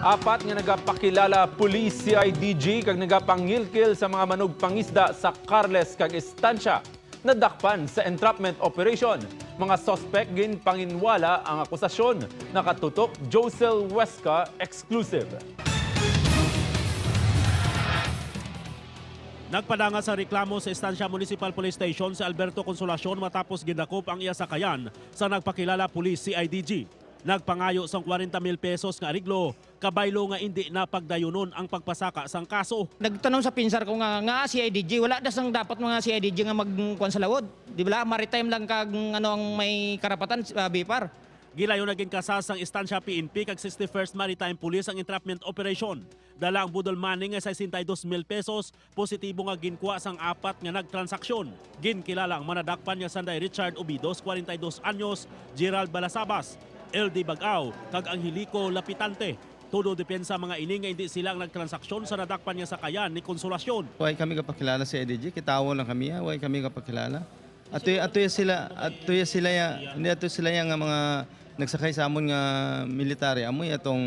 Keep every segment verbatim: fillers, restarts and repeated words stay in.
Apat nga nagapakilala police C I D G kag nagapangilkil sa mga manugpangisda sa Carles kag Estancia nadakpan sa entrapment operation. Mga suspek ginpanginwala ang akusasyon. Nakatutok, Josel Huesca, exclusive. Nagpadala sa reklamo sa Estancia Municipal Police Station si Alberto Consolacion matapos gindakop ang iya sakayan sa nagpakilala police C I D G. Nagpangayo sang kwarenta mil pesos nga ariglo, kabaylo nga indi na pagdayunon ang pagpasaka sang kaso. Nagtanom sa pinsar ko nga, nga C I D G, wala da sang dapat mga C I D G nga magkuan sa lawod. Di ba, maritime lang kag ano ang may karapatan, ah, BFAR. Gilayon na ginkasas sang Estancia P N P kag sixty-first Maritime Police ang entrapment operation. Dala ang budol money nga sesenta y dos mil pesos, positibo nga ginkwa sang apat nga nagtransaksyon. Ginkilala ang manadakpan nga sanday Richard Obidos, kwarenta y dos anyos, Gerald Balasabas, L D Bag-aw, kag Angelico Lapitante. Todo depensa mga ini nga indi sila ang nagtransaksyon sa nadakpan nga sakayan ni Consolacion. Way kami kapakilala sa C I D G, kitawo lang kami, ah. Way kami kapakilala. Atoy, atoy sila, atoy sila ya, hindi, atoy sila ya nga mga nagsakay sa amon nga military. Amoy atong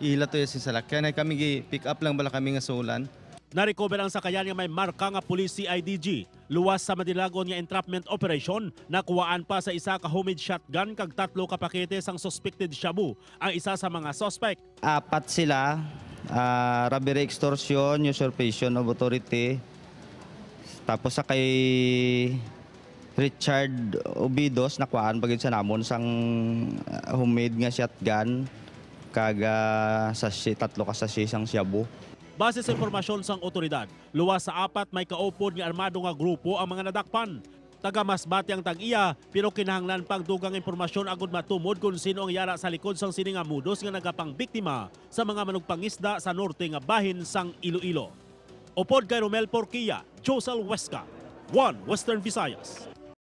ila to ya si salakyan. Ay kami gi-pick up lang bala kami nga sulan. Na-recover ang sakayan nga may marka nga police C I D G. Luwas sa madilagon nga entrapment operation, nakuhaan pa sa isa ka homemade shotgun kag tatlo ka pakete sang suspected shabu ang isa sa mga suspect. Apat sila, ah, robbery, extortion, usurpation of authority. Tapos sa kay Richard Obidos, nakuhaan pa gid sa namon sang, ah, homemade nga shotgun, kag, ah, sachet, tatlo ka sachet sang shabu. Base sa impormasyon sang otoridad, luwas sa apat may kaupod nga armado nga grupo ang mga nadakpan. Taga-Masbate ang tag-iya, pero kinahanglan pang dugang impormasyon agud matumod kon sino ang yara sa likod sang sini nga modus nga nagapangbiktima sa mga manugpangisda sa norte nga bahin sang Iloilo. Upod kay Romel Porquia, Josel Huesca, One Western Visayas.